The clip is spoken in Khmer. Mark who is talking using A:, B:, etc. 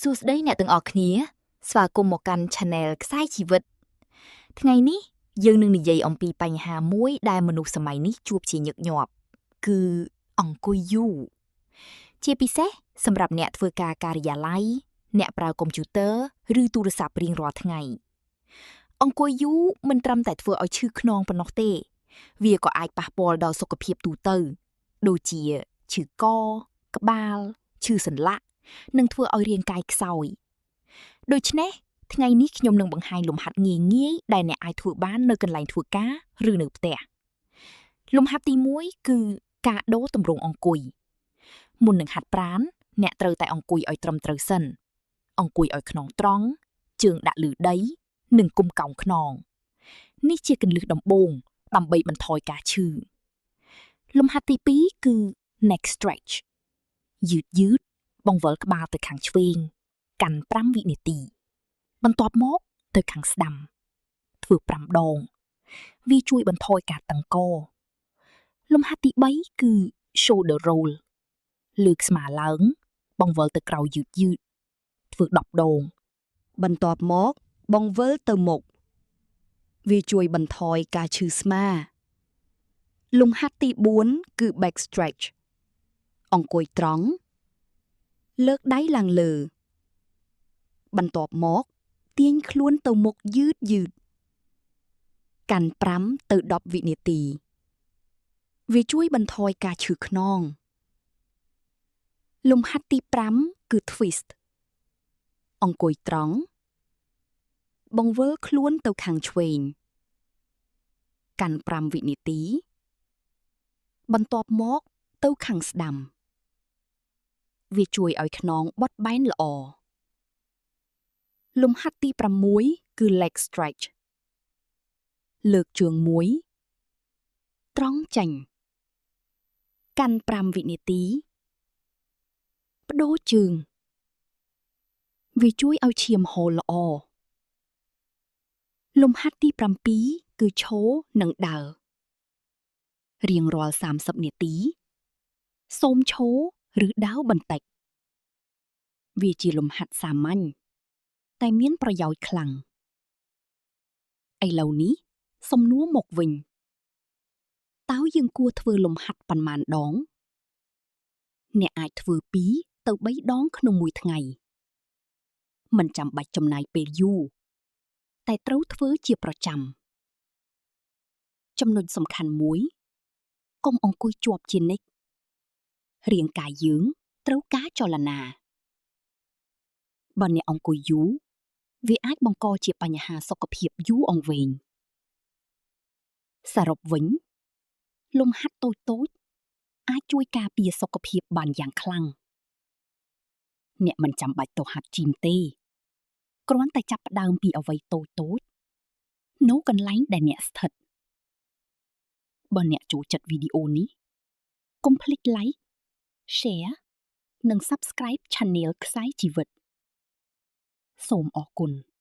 A: សួស្តីអ្នកទាំងអស់គ្នាស្វាគមន៍មកកាន់ Channel ខ្សែជីវិតថ្ងៃនេះយើងនឹងនិយាយអំពីបញ្ហាមួយដែលមនុស្សសម័យនេះជួបជាញឹកញាប់គឺអង្គុយយូរជាពិសេសសម្រាប់អ្នកធ្វើការការិយាល័យអ្នកប្រើកុំព្យូទ័រឬទូរស័ព្ទរៀងរាល់ថ្ងៃអង្គុយយូរមិនត្រឹមតែធ្វើឲ្យឈឺខ្នងប៉ុណ្ណោះទេវាក៏អាចប៉ះពាល់ដល់សុខភាពទូទៅដូចជាឈឺកក្បាលឈឺសន្លាក់និងធ្វើឲ្យរាងកាយខ្សោយដូច្នេះថ្ងៃនេះខ្ញុំនឹងបង្ហាញលំហាត់ងាយៗដែលអ្នកអាចធ្វើបាននៅកន្លែងធ្វើការឬនៅផ្ទះលំហាត់ទី1គឺការដូរទម្រង់អង្គុយមុននឹងហាត់ប្រាណអ្នកត្រូវតែអង្គុយឲ្យត្រឹមត្រូវសិនអង្គុយឲ្យខ្នងត្រង់ជើងដាក់លើដីនិងកុំកោងខ្នងនេះជាគន្លឹះដំបូងដើម្បីបន្ថយការឈឺលំហាត់ទី2គឺ neck stretch យឺតយឺតបង្វិលក្បាលទៅខាងឆ្វេងកាន់5វិនាទីបន្ទាប់មកទៅខាងស្ដាំធ្វើ5ដងវាជួយបន្ថយការតឹងកលំហាត់ទី3គឺ shoulder roll លើកស្មាឡើង បង្វិលទៅក្រោយយឺតយឺតធ្វើ10ដង
B: បន្ទាប់មកបង្វិលទៅមុខវាជួយបន្ថយការឈឺស្មាលំហាត់ទី4គឺ back stretch អង្គុយត្រង់លើកដៃឡើងលើ បន្ទាប់មកទាញខ្លួនទៅមុខយឺតយឺតកាន់5ទៅ10វិនាទីវាជួយបន្ថយការឈឺខ្នងលំហាត់ទី5គឺ twist អង្គុយត្រង់បង្វិលខ្លួនទៅខាងឆ្វេងកាន់5វិនាទីបន្ទាប់មកទៅខាងស្ដាំវាជួយឲ្យខ្នងបត់បែនល្អលំហាត់ទី6គឺ leg stretch លើកជើងមួយត្រង់ចេញកាន់5វិនាទីប្ដូរជើងវាជួយឲ្យឈាមហូរល្អលំហាត់ទី7គឺឈរនិងដើររៀងរាល់30នាទីសូមឈរឬដើរបន្តិចវាជាលំហាត់សាមញ្ញតែមានប្រយោជន៍ខ្លាំងឥឡូវនេះសំណួរមកវិញតើយើងគួរធ្វើលំហាត់ប៉ុន្មានដងអ្នកអាចធ្វើ2ទៅ3ដងក្នុងមួយថ្ងៃមិនចាំបាច់ចំណាយពេលយូរតែត្រូវធ្វើជាប្រចាំចំណុចសំខាន់មួយកុំអង្គុយជាប់ជានិច្ចរាងកាយយើងត្រូវការចលនាបើអ្នកអង្គុយយូរវាអាចបង្កជាបញ្ហាសុខភាពយូរអង្វែងសរុបវិញលំហាត់តូចៗអាចជួយការពារសុខភាពបានយ៉ាងខ្លាំងអ្នកមិនចាំបាច់ទៅហាត់ gym ទេគ្រាន់តែចាប់ផ្ដើមពីអ្វីតូចៗនៅកន្លែងដែលអ្នកស្ថិតបើអ្នកចូលចិត្តវីដេអូនេះកុំភ្លេច like, share និង Subscribe Channel ខ្សែជីវិតសូមអរគុណ។